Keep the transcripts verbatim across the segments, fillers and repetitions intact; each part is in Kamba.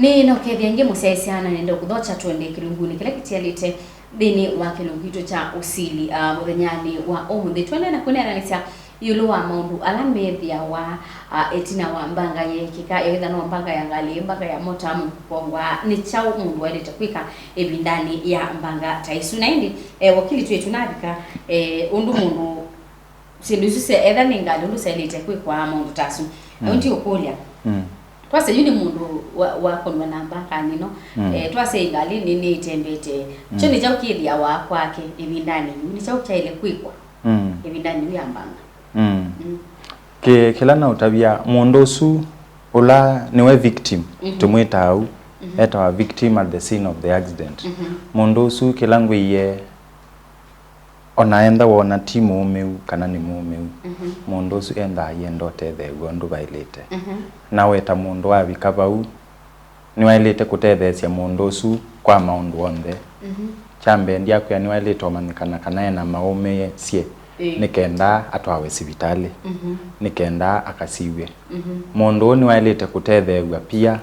Ĩĩ, no kethĩa ĩngĩ mũsyaĩĩsya na nende kũthokya twende kĩlungunĩ kĩla kĩtialĩte nthĩnĩ wa kĩlungu kitũ kya ũsili, ah, mũthenyanĩ wa ũmũnthĩ. Twendee na kwĩneenanĩsya ĩũlũ wa maũndũ ala methĩawa, ah, ĩtina wa mbanga yeekĩka, ewĩtha no mbanga ya ngalĩ, mbanga ya mota, mũndũ kũkongwa. Nĩ kyaũ mũndũ waĩlĩte kwĩka ĩvindanĩ ya mbanga ta isu? Na ĩndĩ, eh, wakili twĩtu navika, eh, ũndũ mũndũ syĩndũ isu sya, etha nĩ ngalĩ, ũndũ syaĩlĩte kwĩkwa, maũndũ ta asu. Mm. Yu ndiũkũlya. Mm. Twasya yu nĩ mũndũ wa, wakonwa na mbanga nĩno. Mm. Eh, twasya ĩ ngalĩ nĩ, nĩĩtembete. Mm. Kyo nĩ kyaũ kĩthĩawa kwake ĩvindanĩ yu? Nĩ kyaũ kyaĩle kwĩkwa Mm. ĩvindanĩ yu ya mbanga? Mm. Mm. Kĩ-, kĩla naũtavya, mũndũ ũsu ũla nĩwe victim, Mhm. tũmwĩtaa ũu, Mhm. etawa victim at the scene of the accident. Mhm. Mũndũ ũsu kĩla ngwĩie, ona enda wona ti mũũmĩu kana nĩ mũũmĩu, Mhm. mũndũ ũsu endaa yenda ũtetheew'a ũndũ vaĩlĩte. Mhm. Na weta mũndũ wavika vau, nĩwaĩlĩte kũtetheesya mũndũ ũsu kwa maũndũ onthe. Mhm. Kya mbee, ndyakwĩa nĩwaĩlĩte ũmanyĩkana kana ena maũmĩsye Ĩĩ. nĩ kenda atwawe sivitalĩ, Mhm. nĩ kenda akasiw'e. Mhm. Mũndũ ũũ nĩwaĩlĩte kũtetheew'a pia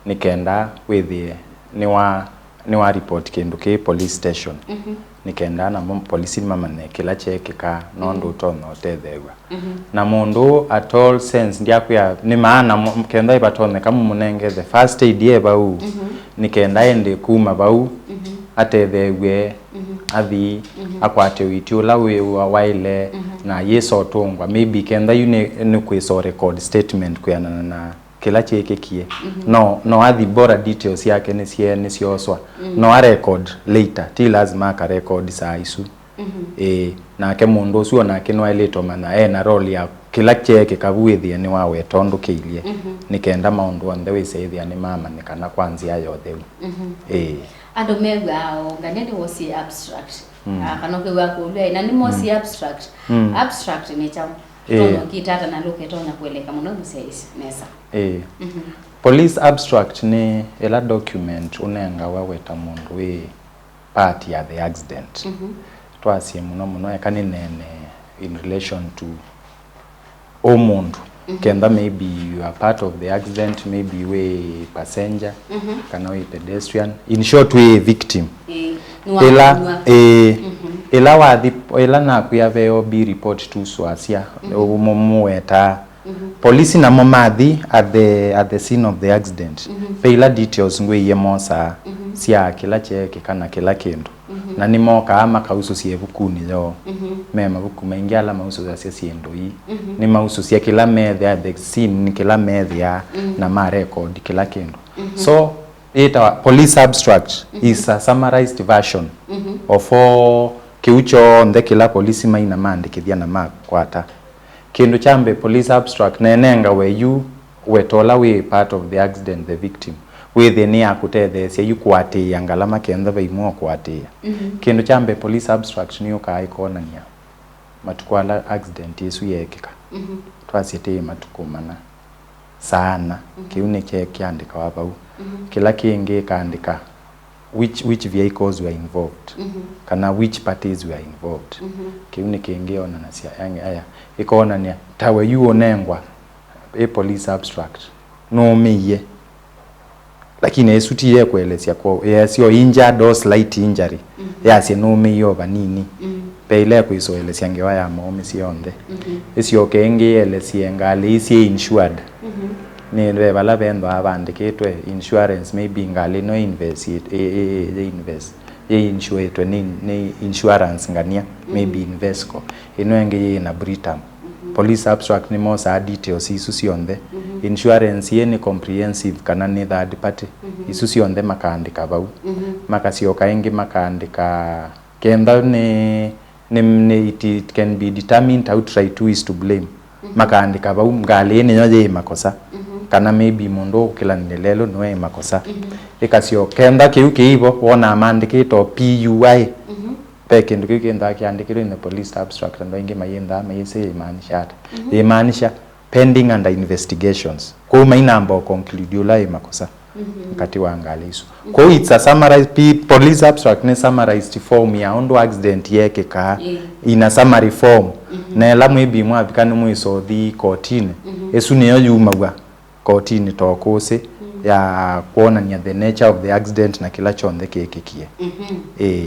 nĩ kenda wĩthĩe nĩwa, nĩwa report kĩndũ kĩĩ police station, Mhm. nĩ kenda namo polisi mamanye kĩla kyeekĩka, nũndũ Mhm. ũtonya ũtetheew'a. Mhm. Na mũndũ ũũ at all sense, ndyakwĩa nĩ maana mo-, kenda ĩvatonyeka mũmũnenge the first aid e vau, Mhm. nĩ kenda ende kuma vau, Mhm. atetheew'e, Mhm. athi, Mhm. akwate ũiiti ũla wĩ wa-, waĩle, Mhm. na yĩsa ũtũngwa. Maybe kenda yu nĩ, nĩ kwĩsa record statement kwĩanana na kĩla kyĩkĩkie. Mhm. No, no athi bora details syake nĩsye-, nĩsyoswa. Mm. No a record later, ti lazima aka record saa isu. Mhm. Ĩĩ, nake mũndũ ũsu onake nĩwaĩlĩte ũmanya ena role ya kĩla kyeekĩka vu, wĩthĩe nĩwaweta ũndũ kĩilye. Mhm. Nĩ kenda maũndũ onthe wĩse ĩthĩa nĩmamanyĩkana kwa nzĩa ya ũtheu. Mhm. Ĩĩ. Andũ mew'aa o, ngania nĩwosie abstract. Mm. Ah, kana ũkew'a kũlw'a, na nĩmosie Mm. abstract. Mm. Abstract nĩ kyaũ? Ĩĩ. Tũtonya ũkĩta ata na lũketonya kũeleka mũno mũsyaĩĩsya nesa? Ĩĩ. Mhm. Police abstract nĩ ĩla document ũnengawa weta mũndũ wĩ part ya the accident. Mhm. Twasye mũno mũno, eka nĩneene in relation to ũ mũndũ. Mhm. Kenda maybe you are part of the accident, maybe wĩ passenger, Mhm. kana wĩ pedestrian. In short, wĩ victim. Ĩĩ, ĩla, nĩwakonwa. Ĩĩ, Mhm. ĩla wathi, ĩla nakwĩa ve O B report tu swasya, Mhm. ũmũ-, mũwetaa. Mhm. Polisi namo mathi at the, at the scene of the accident. Mhm. Ve ila details ngwĩie mosaa Mhm. sya kĩla kyeekĩka na kĩla kĩndũ. Mhm. Na nĩmokaa makausũsya ĩvukunĩ yoo. Mhm. Me mavuku maingĩ ala mausũsasya syĩndũ ii. Mhm. Nĩmausũsya kĩla meethĩa at the scene, nĩ kĩla meethĩa, Mm. na ma record kĩla kĩndũ. Mhm. So, ĩtawa police abstract Mhm. is a summarized version Mhm. of all kĩu kyonthe kĩla polisi maina maandĩkĩthya na makwata. Kĩndũ kya mbee, police abstract nenengawe yu weta ũla wĩ part of the accident, the victim, wĩthĩe nĩ ya kũtetheesya yu kũatĩĩa ngalama kenda vaimwe o kũatĩĩa. Mhm. Kĩndũ kya mbee, police abstract nĩyũkaa ĩkonany'a matukũ ala accident ĩsu yeekĩka. Mhm. Twasye tĩ matukũ mana, saa ana, Mhm. kĩu nĩ kye kĩandĩkawa vau. Mhm. Kĩla kĩngĩ ĩkaandĩka which, which vehicles were involved, Mhm. kana which parties were involved. Mhm. Kĩu nĩ kĩngĩ yonanasya, yani, aya, ĩkonania tawe yu ũnengwa ĩ police abstract, nũũmĩie. Lakini ĩsu ti yekũelesya kwa, yasyo injured or slight injury, Mhm. yasye nũũmĩie o vanini. Mm. Ve ila ĩkwĩsa ũelesya ngewa ya maũmĩsye yonthe. Mhm. Ĩsyoke ĩngĩ yelesye ngalĩ ii syĩ insured. Mhm. Nĩ ve vala vethwaa vandĩkĩtwe insurance, maybe ngalĩ ĩno ĩ invest-, ĩ, ĩ, ĩ, ĩ invest-, yĩ insuretwe nĩ, nĩ insurance ngania, maybe Mhm. Invesco. Ĩno ĩngĩ yĩ na Britam. Mhm. Police abstract nĩmosaa details isu syonthe. Mhm. Insurance ĩĩ nĩ comprehensive kana nĩ third party. Mhm. Isu syonthe makaandĩka vau. Mhm. Makasyoka ĩngĩ makaandĩka kenda nĩ, nĩ, nĩ it, it can be determined outright who is to blame. Mhm. Makaandĩka vau ngalĩ ĩ nĩyo yĩ makosa. Mhm. Kana maybe mũndũ ũkĩlanĩlya lelũ nĩwe ĩ makosa. Mhm. Ĩkasyo kenda kĩu kĩivo wonaa maandĩkĩtwe P U I. Mhm. Ve kĩndũ kĩu kĩendaa kĩandĩkĩtwe in the police abstract, andũ aingĩ mayĩendaa mayĩsĩ yĩmaanisha ata. Mhm. Yĩmaanisha pending under investigations. Kwoou mainamba o conclude ũla wĩ makosa Mhm. katĩ wa ngalĩ isu. Mhm. Kwoou it's a summarized, p-, police abstract nĩ summarized form ya ũndũ accident yeekĩkaa Ĩĩ. in a summary form. Mhm. Na ĩla maybe mwavika nĩmwĩsa ũthi kotinĩ, Mhm. ĩsu nĩyo yumaw'a kotinĩ tokũsĩ. Mm. ya kwonany'a the nature of the accident na kĩla kyonthe kĩkĩkie. Mhm. Ĩĩ.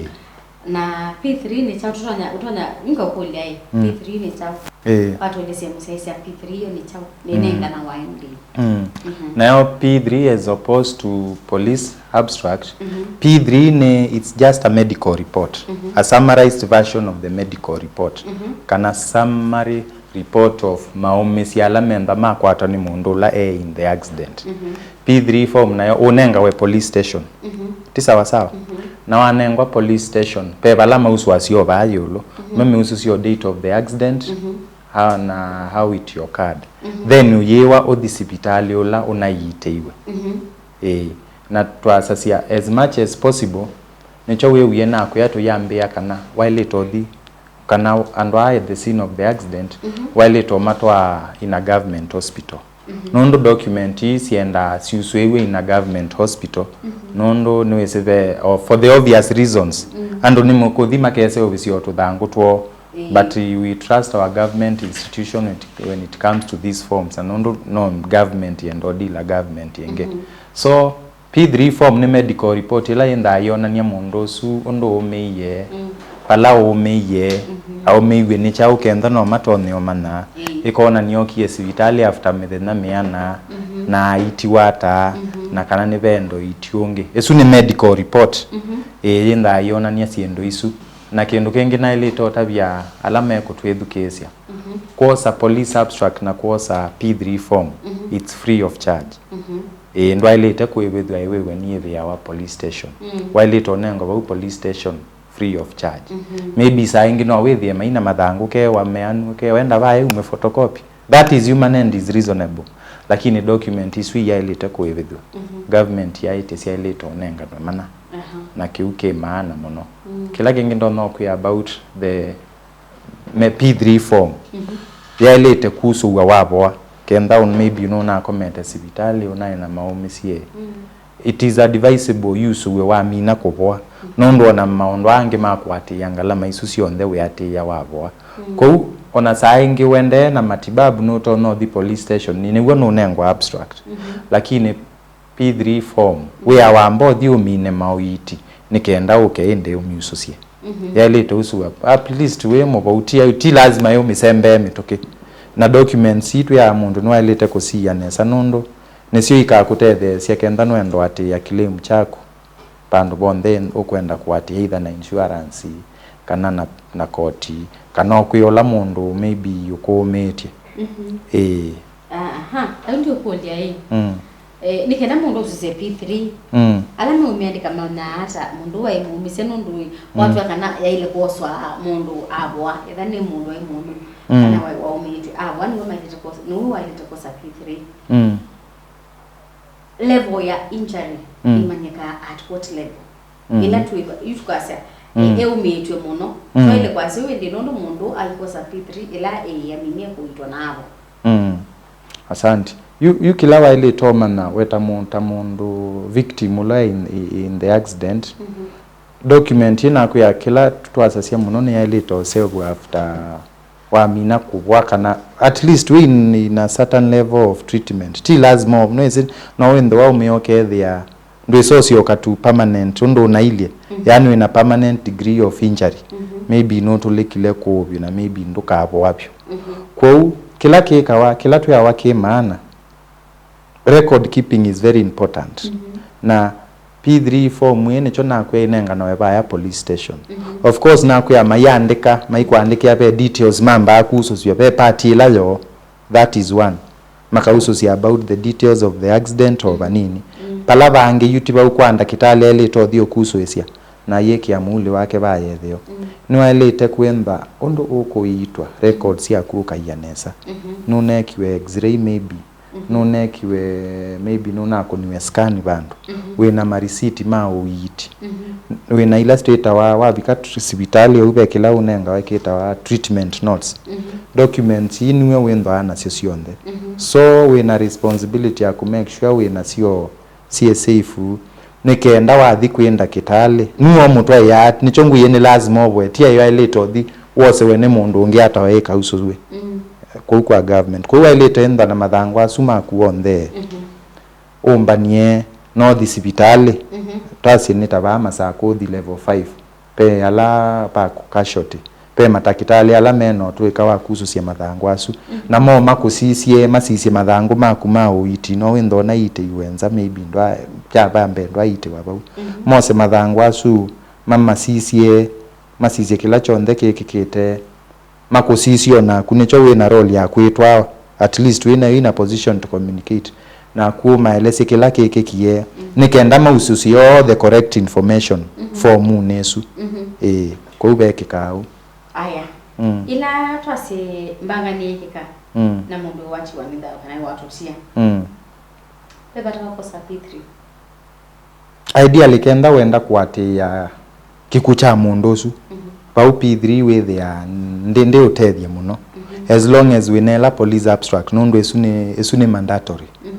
Na P three nĩ kyaũ? Tũtonya, ũtonya, nĩngakũlya ĩ, Mm. P three nĩ kyaũ? Ĩĩ. Watũelesya mũsyaĩĩsya P three ĩyo nĩ kyaũ? Mm. Nĩnenganawa ĩndĩ? Mm. Mhm. Nayo P three, as opposed to police abstract, Mhm. P three nĩ, it's just a medical report, Mhm. a summarized version of the medical report, Mhm. kana summary report of maũmĩsye ala menda makwatwa nĩ mũndũ ũla e in the accident. Mhm. P three form nayo ũnengawe police station. Mhm. Ti sawa sawa? Mhm. Na wanengwa police station, ve vala mausũasya o vaa ĩũlũ. Mhm. Mamĩusũsya o date of the accident, Mhm. ha, na how it occurred. Mhm. Then ũyĩwa ũthi sivitalĩ ũla ũnaiitĩiwe. Mhm. Ĩĩ. Na twasasya as much as possible, nĩkyo wĩwie nakwĩa tũyambĩĩa kana waĩlĩte ũthi, kana andũ aa at the scene of the accident, Mhm. waĩlĩte ũmatwaa in a government hospital. Mhm. Nũndũ document ii syendaa syusũĩw'e in a government hospital, Mhm. nũndũ nĩwĩsĩ ve, o, for the obvious reasons, Mm. andũ nĩmũkũthi makese ũvisya o tũthangũ twoo, Ĩĩ. But we trust our government institution when it, when it comes to these forms, na nũndũ no government yenda ũdila government ĩngĩ. Mhm. So, P three form nĩ medical report ĩla yĩnthaa yonany'a mũndũ ũsu ũndũ ũũmĩie, Mm. vala ũũmĩie, Mhm. aũmĩiw'e nĩ kyaũ, kenda no matonye ũmanya. Ĩĩ. Ĩkonany'a okie sivitalĩ after mĩthenya mĩana, Mhm. na aitiwa ata, Mhm. na kana nĩ ve ndo itiũngĩ. Ĩsu nĩ medical report. Mhm. Ĩĩ, yĩnthaa yonany'a syĩndũ isu. Na kĩndũ kĩngĩ naĩlĩte ũtavya ala mekũtwĩthukĩĩsya, Mhm. kwosa police abstract na kwosa P three form, Mhm. it's free of charge. Mhm. Ĩĩ, ndwaĩlĩte kũĩvĩthw'a ĩwĩw'e nĩ ĩvĩawa police station. Mm. Waĩlĩte ũnengwa vau police station free of charge. Mhm. Maybe saa ingĩ no wĩthĩe maina mathangũ ke wameanw'e ke wenda vae ume photocopy. That is human and is reasonable. Lakini document isu iyaĩlĩte kũĩvĩthw'a. Mhm. Government yaĩtye syaĩlĩte ũnenganwe mana. Aha. Na kĩu kĩ maana mũno. Mm. Kĩla kĩngĩ ndonya kwĩa about the me P three form. Mhm. Yaĩlĩte kusũw'a wavoa. Kenda un maybe nũnakomete sivitalĩ, ũnaĩ na maũmĩsye. Mm. It is advisable yusũw'e wamina kũvoa. Mm. Nũndũ ona maũndũ angĩ ma kũatĩĩa ngalama isu syonthe wĩatĩĩa wavoa. Mm. Kwoou, ona saa ĩngĩ ũendee na matibabu nũtonya ũthi police station, nĩ nĩw'o nũnengwa abstract. Mhm. Lakini P three form, wĩa wa mbothi ũmine maũiiti, nĩ kenda ũke ĩndĩ ũmyusũsye. Mhm. Yaĩlĩte ũsũw'a, at least wĩ mũvou, ti, ti lazima yũmĩsembee mĩtũkĩ. Na documents ii twĩaa mũndũ nĩwaĩlĩte kũsiĩa nesa nũndũ nĩsyo ikakũtetheesya kenda nũenda ũatĩĩa claim kyaku vandũ vonthe ũkwenda kũatĩĩa, either na insurance, kana na, na koti, kana o kwĩ ũla mũndũ maybe ũkũũmĩtye. Mhm. Ĩĩ. Aha, au ndiũkũlya ĩ. Mm. Eh, nĩ kenda mũndũ ũsisye P three, Mm. ala meũmĩandĩka manyaa ata mũndũ waĩ mũũmĩsye nũndũ ĩ, Mm. watw'a kana yaĩle kwoswa mũndũ avoa, etha nĩ mũndũ waĩ mũũme, Mm. kana waĩ waũmĩĩtw'e avoa, nĩwe maĩlĩte kwosa, nĩwe waĩlĩte kwosa P three. Mm. Level ya injury Mm. ĩmanyĩkaa at what level? Mm. Ĩla twĩ, yu tũkasya, Mm. e, eũmĩĩtw'e mũno. Mm. Twaĩle kwasya ũu ĩndĩ nũndũ mũndũ aikwosa P three ĩla ĩĩ aminie kũitwa na avoa. Mm. Asante. Yu, yu kĩla waĩlĩte ũmanya we ta mũ-, ta mũndũ victim ũla in, in the accident, Mhm. document ĩnakwĩa kĩla twasasya mũno nĩyaĩlĩte ũsevwa after wamina kũvoa kana at least wĩ in, in a certain level of treatment. Ti lazima, nĩwĩsĩ, no wĩnthĩwa ũmĩokeethĩa ndwĩsosyoka tu permanent ũndũ ũnailye. Mhm. Yaani wĩna permanent degree of injury. Mhm. Maybe nũtũlĩkile kũũ vyũ na maybe ndũkavoa vyũ. Mhm. Kwoou, kĩla kĩkawa, kĩla twĩawa kĩ maana, record keeping is very important. Mhm. Na P three form ĩĩ nĩkyo nakwĩa ĩnenganawe vaya police station. Mhm. Of course, nakwĩa maiandĩka, maikwandĩkĩa ve details mambaa kusũsw'a, ve part ĩla yoo, that is one. Makausũsya about the details of the accident o vanini. Mm. Vala vangĩ yu ti vau kwa ndakĩtalĩ aĩlĩte ũthi ũkusũĩsya, na ayĩkĩa mũulĩ wake vaa yethĩo. Mm. Nĩwaĩlĩte kwĩmba ũndũ ũkũiitwa, records syaku ũkaia nesa. Mhm. Nũneekiwe x-ray maybe. Mhm. Nũneekiwe, maybe nũnakũniwe scan vandũ. Mhm. Wĩna marisiti ma ũiiti. Mhm. Wĩna ila twĩtawa, wavika tr-, sivitalĩ ũu ve kĩla ũnengawa kĩtawa treatment notes. Mhm. Documents ii nĩwe wĩnthwaa nasyo syonthe. Mhm. So wĩna responsibility ya kũ make sure wĩnasyo syĩ safe, nĩ kenda wathi kwĩ ndakĩtalĩ nĩwe ũmũtwaĩaa. Nĩkyo ngwĩie nĩ lazima ũvoe, ti ayo aĩlĩte ũthi wosewe nĩ mũndũ ũngĩ atawe ĩkausũw'e. Mm. Kũu kwa government. Kũu waĩlĩte ĩntha na mathangũ asu maku onthe. Mhm. ũmbanie nothi sivitalĩ, mhm, twasye nĩ ta vaa Masakũthi level five, ve ala va casualty, ve matakĩtalĩ ala me na ũtũĩka wa kusũsya mathangũ asu. Mhm. Na mo makũsisye, masisye mathangũ maku ma ũiiti, no wĩnthe ũnaitĩiwe nza, maybe ndwa-, ya va mbee ndwaitĩwa vau. Mhm. Mose mathangũ asu, mamasisye, masisye kĩla kyonthe kĩkĩkĩte, makũsisye o naku, nĩkyo wĩ na role ya kwĩtwaa, at least wĩ nayo in a position to communicate naku, ũmaelesye kĩla kĩkĩkie, mm, nĩ kenda mausũsye all the correct information, mhm, formunĩ ĩsu. Mhm. Ĩĩ, kũu vekĩkaa ũu. Aya. Mm. Ila twasye mbanga nĩyĩkĩka, mm, na mũndũ watiwa nĩ thayũ kana watũtia, mm, ve vata wa kwosa P three? Ideally, kenda wenda kũatĩĩa kĩkw'ũ kya mũndũ ũsu, mhm, vau P three wĩthĩaa ndĩ, ndĩ ũtethye mũno. Mhm. As long as wĩna ĩla police abstract, nũndũ ĩsu nĩ, ĩsu nĩ mandatory. Mhm.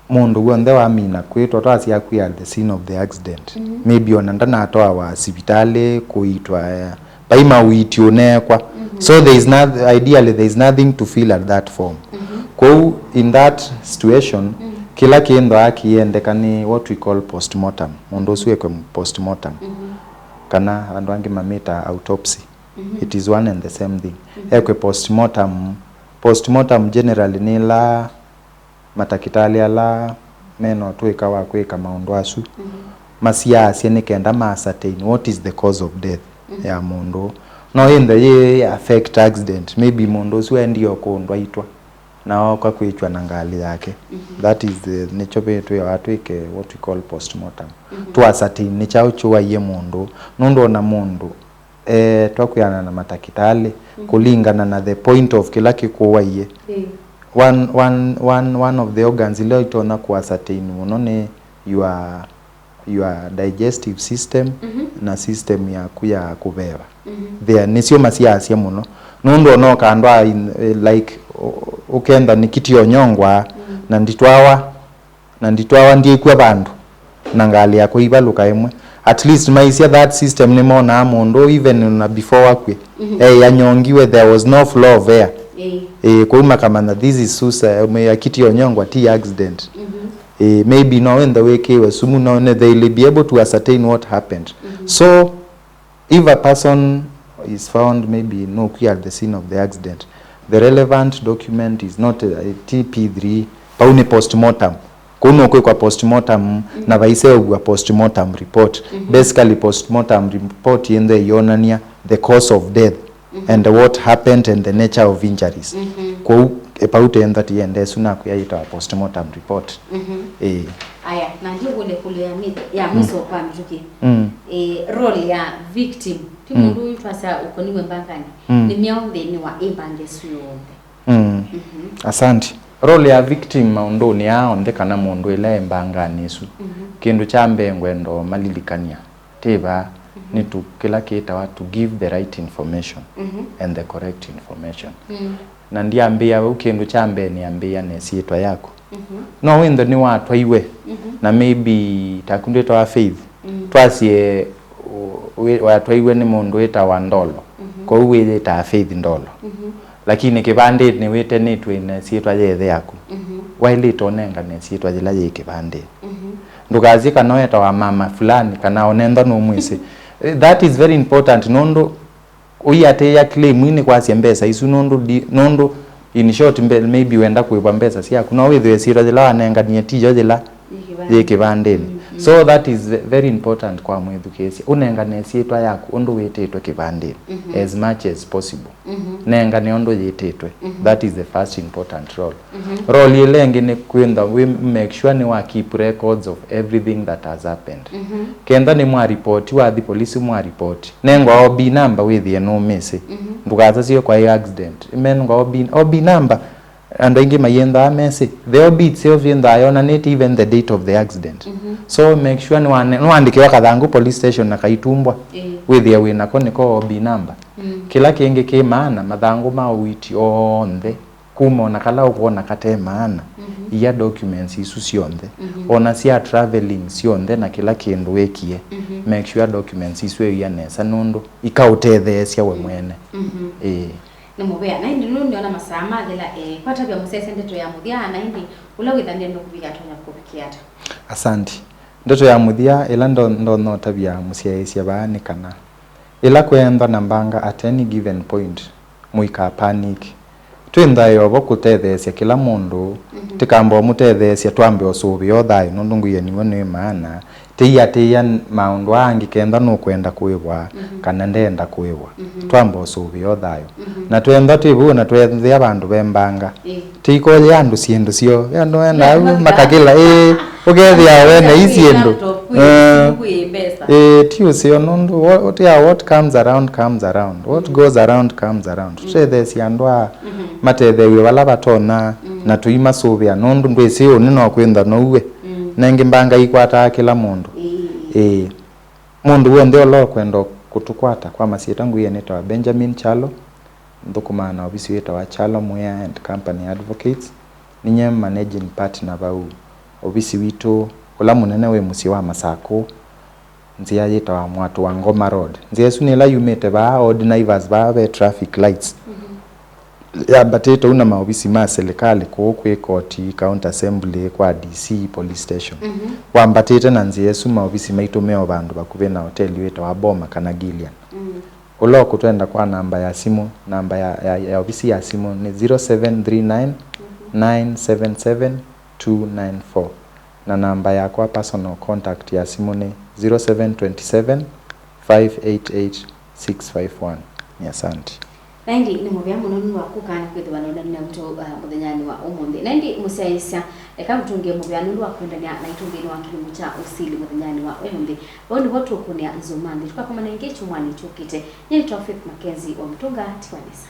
Mũndũ w'onthe wamina kwĩtwa, twasya akue at the scene of the accident. Mhm. Maybe ona ndanatwawa sivitalĩ kũitwa, eh, vai mauiti ũneekwa. Mhm. So there is not, ideally, there is nothing to feel at that form. Mhm. Kwoou, in that situation, mm, kĩla kĩthwaa kĩyendeka nĩ what we call postmortem. Mũndũ ũsu ekwe postmortem. Mhm. Kana andũ angĩ mamĩtaa autopsy. Mhm. It is one and the same thing. Mhm. Ekwe postmortem. Postmortem generally nĩ ĩla matakĩtalĩ ala me na ũtũĩka wa kwĩka maũndũ asu, mhm, masiaasya nĩ kenda ma ascertain what is the cause of death, mhm, ya mũndũ. No ĩnthe yĩ affect accident, maybe mũndũ ũsu endie o kũndwa itwa na ooka kwĩtw'a na ngalĩ yake. Mhm. That is the, nĩkyo ve twĩawa twĩke what we call postmortem. Mhm. Tũ ascertain nĩ kyaũ kĩwaie mũndũ, nũndũ ona mũndũ, eh, twakwĩana na matakĩtalĩ, mhm, kũlingana na the point of kĩla kĩkũwaie. Ĩĩ. One, one, one, one of the organs ila itonya kũ ascertain mũno nĩ your, your digestive system, mhm, na system yaku ya kũveva. Mhm. There, nĩsyo masiaasya mũno. Nũndũ ona ũkandwa in, eh, like, ũ-, ũkenda nĩkĩtie ũnyongwa, mm, na nditwawa, na nditwawa ndyĩkw'a vandũ, na ngalĩ yakwa ivalũka ĩmwe. At least maisya that system nĩmonaa mũndũ even na before wakwe. Mhm. Eh, anyongiwe, there was no flow of air. Ĩĩ. Eh, kwoou makamanya this is suicide, akitie ũnyongwa, ti accident. Mhm. Eh, maybe no wĩnthe wĩkĩwe sumu, no ne-, they will be able to ascertain what happened. Mhm. So, if a person is found, maybe nũkw'a at the scene of the accident, the relevant document is not, uh, T P three, vau nĩ postmortem. Kũu nũkwĩkwa postmortem, mhm, na vaiseũvw'a postmortem report. Mhm. Basically, postmortem report yĩnthe ĩyonany'a the cause of death, mhm, and what happened and the nature of injuries. Mhm. Kwoou, e, vau tenda tienda ĩsu nakwĩa yĩtawa postmortem report. Mhm. Ĩĩ. Aya, na ndiũkũlya ĩkũlyo ya mi-, ya, mm, mwiso kwa mĩtũkĩ. Mm. Ĩ, role ya victim, ti, mm, mũndũ ũyũ twasya ũkoniwe mbanganĩ, mm, nĩ myaũ nthĩnĩ wa ĩ mbanga ĩsu yonthe? Mm. Mhm. Asante. Role ya victim maũndũnĩ aa onthe kana mũndũ ĩla e mbanganĩ ĩsu, mhm, kĩndũ kya mbee ngwenda ũmalilikany'a, ti vaa, mhm, nĩ tu kĩla kĩtawa to give the right information, mhm, and the correct information. Mm. Na ndyambĩĩa vau, kĩndũ kya mbee nĩambĩĩa na ĩsyĩtwa yaku. Mhm. No wĩnthe nĩwatwaiwe, mhm, na maybe taku ndwĩtawa Faith. Mm. Twasye, ũ-, wĩ-, watwaiwe nĩ mũndũ wĩtawa Ndolo. Mhm. Kwoou wĩyĩtaa Faith Ndolo. Mhm. Lakini kĩvandĩnĩ wĩtenĩtw'e na ĩsyĩtwa ya ĩthe yaku. Mhm. Waĩlĩte ũnengane ĩsyĩtwa yĩla yĩ kĩvandĩnĩ. Mhm. Ndũkasye kana wetawa mama fulani, kana onentha nũmwĩsĩ. Eh, that is very important, nũndũ ũiatĩĩa claim ii nĩ kwasya mbesa isu, nũndũ ndi-, nũndũ in short, mbe-, maybe wenda kũĩvwa mbesa syaku, no wĩthĩwe ĩsyĩtwa yĩla wanenganie tiyo yĩla yĩ kĩvandĩnĩ. Mm, mm. So that is ve-, very important kwa mwĩthukĩĩsya. Ũnengane ĩsyĩtwa yaku ũndũ wĩtĩtwe kĩvandĩnĩ, mhm, as much as possible. Mhm. Nengane ũndũ yĩtĩtwe. Mhm. That is the first important role. Mhm. Role ĩla ĩngĩ nĩ kwĩntha wĩ make sure nĩ wa keep records of everything that has happened. Mhm. Kenda nĩ mwa report, wathi polisi mwa report, nengwa O B number wĩthĩe nũmĩsĩ. Mhm. Ndũkasasye kwa ĩ accident. Nengwa O B, O B number, andũ aingĩ mayĩnthaa mesĩ. The O B itself yĩnthaa yonanĩtye even the date of the accident. Mhm. So make sure nĩwane-, nĩwandĩkĩwa kathangũ police station na kaitumbwa. Ĩĩ. Wĩthĩe wĩnako nĩko O B number. Mm. Kĩla kĩngĩ kĩ maana, mathangũ ma ũiiti onthe, kuma ona kala ũkwona kate maana, mhm, ia documents isu syonthe. Mhm. Ona sya traveling syonthe na kĩla kĩndũ wĩkie, mhm, make sure documents isu ĩia nesa, nũndũ ikaũtetheesya we, mm, mwene. Mhm. Ĩĩ. Nĩ mũvea, na ĩndĩ nũndũ nĩona masaa mathela, eh, kwatavya mũsyaĩĩsya ndeto ya mũthya, na ĩndĩ ũla wĩthanĩe nũkũvikĩa atonya kũvikĩa ata? Asanti. Ndeto ya mũthya ĩla ndo-, ndonya ũtavya mũsyaĩĩsya vaa nĩ kana, ĩla kwĩenthwa na mbanga at any given point, mũika panic. Twĩ nthaĩ ovo kũtetheesya kĩla mũndũ, mhm, tĩkamba ũmũtetheesya twambe ũsũvĩa o thayũ, nũndũ ngwĩe nĩw'o nĩ maana, tĩiatĩĩa maũndũ aa angĩ kenda nũkwenda kũĩvwa, mhm, kana ndenda kũĩvwa. Mhm. Twamba ũsũvĩa o thayũ. Mhm. Na twenda twĩ vau na twethĩa vandũ ve mbanga. Ĩĩ. Tĩikolya andũ syĩndũ syoo. Andũ enda au makakĩla, ĩĩ, ũkethĩa wene i syĩndũ. Ĩĩ, ti ũseo nũndũ, what, yeah, what comes around comes around. What goes around comes around. Mm. Tũtetheesye andũ aa, mhm, matetheew'e vala vatonya, mm, na tũimasũvĩa nũndũ ndwĩsĩ ũnĩ no kwĩntha nouwe. Mm. Na ĩngĩ mbanga ikwataa kĩla mũndũ. Ĩĩ. Ĩĩ. Mũndũ w'onthe ũla ũkwenda kũtũkwata kwa masyĩtwa, ngwĩe nĩtawa Benjamin Kyalo, nthũkũmaa na ovisi wĩtawa Kyalo Mwea and Company Advocates. Ninye managing partner vau. Ovisi witũ ũla mũnene wĩ mũsyĩ wa Masakũ, nzĩa yĩtawa Mwatũ wa Ngoma Road. Nzĩa ĩsu nĩ ĩla yumĩte vaa Old Naivas, vaa ve traffic lights. Mhm. Yambatĩte u na maovisi ma silikalĩ kũu kwĩ koti, county assembly, kwa D C, police station. Mhm. Wambatĩte na nzĩa ĩsu, maovisi maitũ me o vandũ vakuvĩ na hoteli wĩtawa Boma kana Gillian. Mm. Ũla ũkũtwenda kwa namba ya simũ, namba ya, ya, ya ovisi ya simũ nĩ zero seven three nine, nine seven seven, two nine four. Na namba yakwa personal contact ya simũ nĩ zero seven twenty seven, five eight eight, six five one. Nĩ asante. Na ĩndĩ nĩ mũvea mũno nũndũ wa kũka na kwĩthĩwa na ũnani na witũ, uh, mũthenyanĩ wa ũmũnthĩ. Na ĩndĩ mũsyaĩĩsya, eka ngũtũngĩe mũvea nũndũ wa kwendany'a naitũ nthĩnĩ wa kĩlungu kya ũsili mũthenyanĩ wa ũmũnthĩ. Vau nĩvo tũkũnĩa nzũma nthĩ. Tũkakomana ĩngĩ kyumwanĩ kyũkĩte. Nyie nĩtawa Faith Mackenzie wa Mũtũnga. Tiwa nesa.